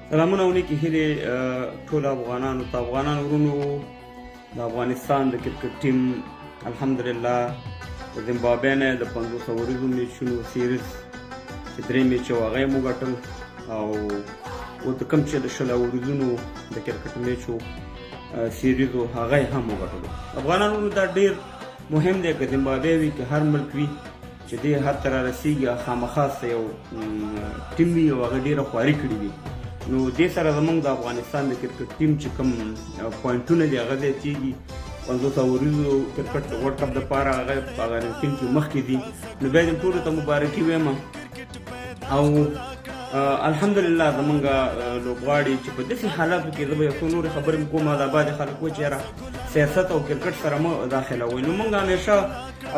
سلامونه او نیکې هیلې ټولو افغانانو ته. افغانان ورونو، د افغانستان د کرکټ ټیم الحمدلله د زمبابوې نه د 50 اوریزو میچونو سیریز چې درې میچ وو هغه یې وګټل، او اوس د کوم چې د 20 اوریزونو د کرکټ میچ و سیریز و هغه یې هم وګټلو. افغانان ورونو، دا ډېر مهم دی، که زمبابوې وي که هر ملک وي چې دې حد ته رارسېږي، خامخا څه یو ټیم وي او هغه ډېره خواري کړې وي. نو دې سره زمونږ د افغانستان د کرکټ ټیم چې کوم پوینټونه دي هغه زیاتېږي. 50 اوریزو کرکټ ورلډ کپ دپاره هغه په هغه رینکینګ کې مخکې دي. نو بیا دې ټولو ته مبارکي وایم. او الحمدلله زمونږ لوبغاړي چې په داسې حالاتو کې، زه به یو څو نورې خبرې هم کوم، دا بعضې خلک وایي چې یاره سیاست او کرکټ سره مه داخلوئ. نو مونږ همیشه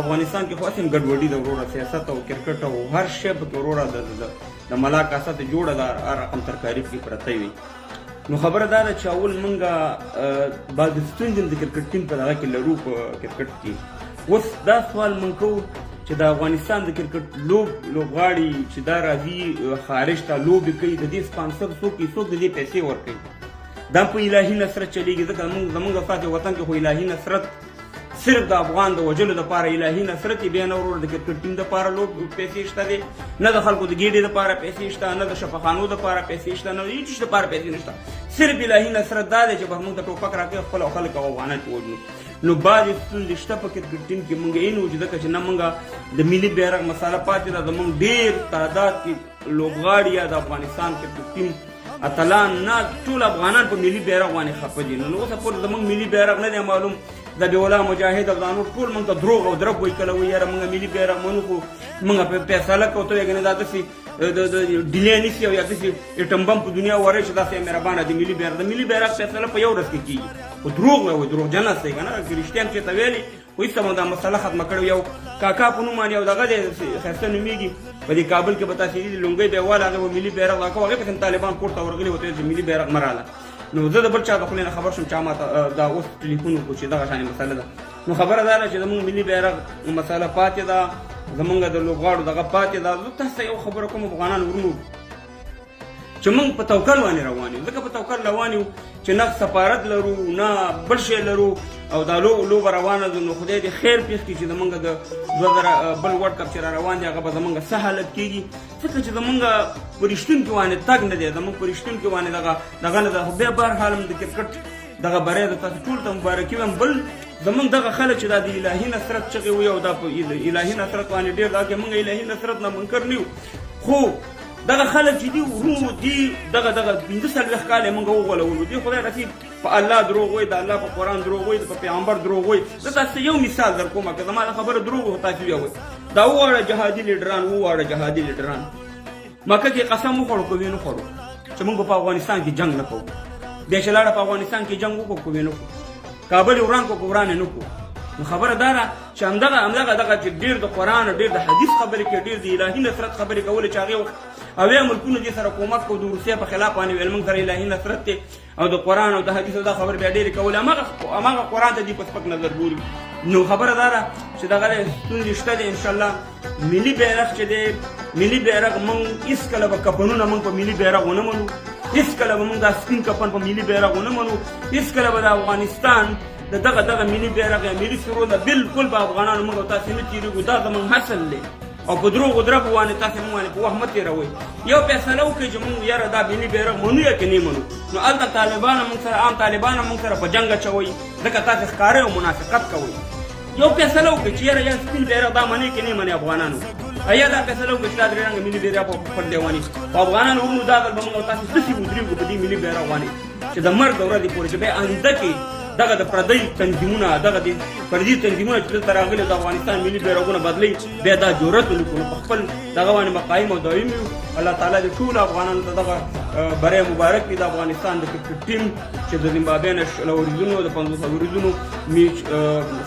افغانستان کې خو هسې هم ګډوډي ده وروره، سیاست او کرکټ او هر شی پکې وروره د ملا کاسه ته جوړه ده، هر رقم ترکاري پکې پرته وي. نو خبره دا ده چې اول مونږ بعضې ستونزې هم د کرکټ ټیم په دغه کې لرو په کرکټ کې. اوس دا سوال مونږ کوو چې د افغانستان د کرکټ لوبغاړي چې دا راځي خارج ته لوبې کوي، د دې سپانسر څوک وي؟ څوک د دې پیسې ورکوي؟ دا په الهي نصرت چلیږي، ځکه زمونږ ستاسې وطن کې خو الهي نصرت صرف د افغان د وژلو دپاره الهي نصرت یې. بیا نه ورور د کرکټ ټیم دپاره لوب پیسې شته دی، نه د خلکو د ګېډې دپاره پیسې شته، نه د شفاخانو دپاره پیسې شته، نه هېڅ شي دپاره پیسې نشته. صرف الهي نصرت دا دی چې بس موږ ته ټوپک راکوي، خپل خلک او افغانان پرې وژنو. نو بعضې ستونزې شته په کرکټ ټیم کې، موږ یې نو چې ځکه چې نه موږ د ملي بیرغ مساله پاتې ده. زموږ ډېر تعداد کې لوبغاړي یا د افغانستان کرکټ ټیم اتلان نه ټول افغانان په ملي بیرغ باندې خفه دي. نو اوسه پورې زموږ ملي بیرغ نه دی معلوم. ذبیح الله مجاهد او دا نور ټول موږ ته دروغ او درب وایي. کله وایي یاره موږ ملي بیرغ منو خو موږ په فیصله کوو، ته وایې کنه دا داسې د ډیلې نیسي او یا داسې اټم بم په دنیا ورې چې داسې مهربانه د ملي بیرغ فیصله په یو ورځ کې کېږي. خو دروغ وایي، دروغجن هستئ که نه، که رښتیا هم چېرته ویلي خو هېڅ مو دا مسله ختمه کړې. یو کاکا په نوم باندې یو دغه دی، ښایسته نومېږي، په دې کابل کې به تاسې لیدلي، لونګۍ به یې واله، هغې به ملي بیرغ دا کوه، هغې پسې هم طالبان کور ته ورغلي ورته ویل چې ملي بیرغ مه راله. نو زه د بل چا د خولې نه خبر شوم، چا ماته دا اوس ټلیفون وکړو چې دغه شانې مسله ده. نو خبره دا ده چې زمونږ ملي بیرغ مسله پاتې ده، زمونږ د لوبغاړو دغه پاتې ده. زه تاسو ته یو خبره کوم افغانان ورونو، چې موږ په توکل باندې روان یو، ځکه په توکل روان یو چې نه سفارت لرو نه بل شی لرو او دا لوبه روانه ده. نو خدای دې خیر پېښ کړي چې زمونږ د 2000 بل ورلډ کپ چې را روان دی هغه به زمونږ څه حالت کېږي، ځکه چې زمونږ په رښتون کې باندې تګ نه دی، زمونږ په رښتون کې باندې دغه دغه نه ده. خو بیا بهرحال هم د کرکټ دغه بری د تاسو ټولو ته مبارکي وایم. بل زمونږ دغه خلک چې دا د الهي نصرت چغې وي او دا په الهي نصرت باندې ډېر دا کې موږ الهي نصرت نه منکر نه یو، خو دغه خلک چې دي ورونو دي دغه دغه 45 کاله موږ وغولولو دي. خدای رسي په الله دروغ وایي، د الله په قرآن دروغ وایي، په پیغمبر دروغ وایي. زه تاسو ته یو مثال در کوم، که زما دا خبره دروغ وي تاسو بیا وایي. دا وواړه جهادي لیډران، وواړه جهادي لیډران مکه کې قسم وخوړو که ویې نه خوړو چې موږ به په افغانستان کې جنګ نه کوو؟ بیا چې لاړه په افغانستان کې جنګ وکړو که ویې نه کړو؟ کابل یې وران کړو که وران یې نه کړو؟ نو خبره دا ده چې همدغه دغه چې ډېر د قرآن او ډېر د حدیث خبرې کوي، ډېر د الهي نصرت خبرې کولې، چې هغې وخت اویا ملکونو دې سره کومک کو د روسیې په خلاف باندې ویل موږ سره الهي نصرت دی او د قرآن او د حدیث دا خبرې بیا ډېرې کولې، هماغه قرآن ته دې په سپک نظر ګوري. نو خبره دا ده چې دغه ستونزې شته دی. انشاءالله ملي بیرغ چې دی، ملي بیرغ موږ هېڅکله به کفنونه موږ په ملي بیرغ ونه منو، هېڅکله به موږ دا سپین کفن په ملي بیرغ ونه منو، هېڅکله به د افغانستان د دغه دغه ملي بیرغ یا ملي سرود بالکل به افغانانو موږ او تاسې نه تېرېږو. دا زموږ حاصل دی او په دروغو دربو باندې تاسې موږ باندې په وخت مه تېروئ. یو فیصله وکړئ چې موږ یاره دا ملي بیرغ منو یا که نه منو. نو هلته طالبان موږ سره، عام طالبان موږ سره په جنګ اچوئ، ځکه تاسې ښکاره او منافقت کوئ. یو فیصله وکړئ چې یاره یا سپین بیرغ دا منئ که نه منئ افغانانو، ایا دا فیصله وکړئ چې دا درې رنګه ملي بیرغ په خپل ځای واني. خو افغانانو ورونو دا ځل به موږ او تاسې داسې ودرېږو په دې ملي بیرغ باندې چې د مرګ د ورځې پورې، چې بیا آینده کې دغه د پردۍ تنظیمونه، دغه د پردي تنظیمونه چې دلته راغلي د افغانستان ملي بیرغونه بدلوي، بیا دا جرأت ونه کړو. په خپل دغه باندې به قایم او دایم یو. الله تعالی دې ټولو افغانانو ته دغه بری مبارک کړي. د افغانستان د کرکټ ټیم چې د زمبابوې نه 20 اوریزونو د 50 اوریزونو میچ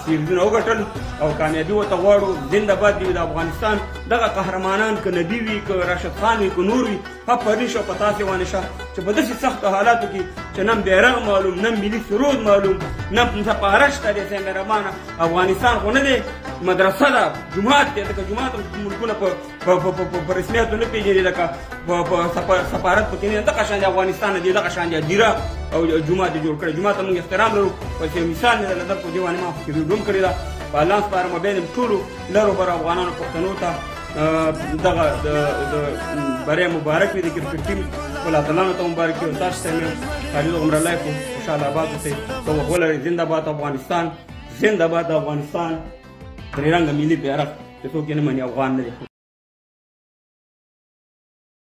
سیریزونه وګټل او کامیابي ورته غواړو. زنده باد دې د افغانستان دغه قهرمانان، که نبي وي، که راشد خان وي، که نور وي. پرې شه په تاسې باندې شه چې په داسې سختو حالاتو کې چې نه بیرغ معلوم، نه ملي سرود معلوم، نه سفارت شته دی، مهربانه افغانستان خو نه دی. مدرسه ده، جومات دی، ځکه جومات هم ملکونه په رسمیاتو نه پېژني، لکه په سفارت پکې نه، دغه شان د افغانستان دی، دغه شان دی هدیره او جومات یې جوړ کړی. جومات ته موږ احترام لرو. پسې یو مثال مې درله درکړو، دې باندې ما پکې ویډیو هم کړې ده. په الله سپارم، بیا دې ټولو لرو برو افغانانو پښتنو ته دغه د بریا مبارک وي، د کرکټ ټیم خپل اتلانو ته مبارک وي. او تاسو ته مې خالد عمر لایق. خوشحاله آباد اوسئ، ښه وخت ولرئ. زنده باد افغانستان، زنده باد افغانستان. درې رنګه ملي بیرغ چې څوک یې نه مني افغان نه دی.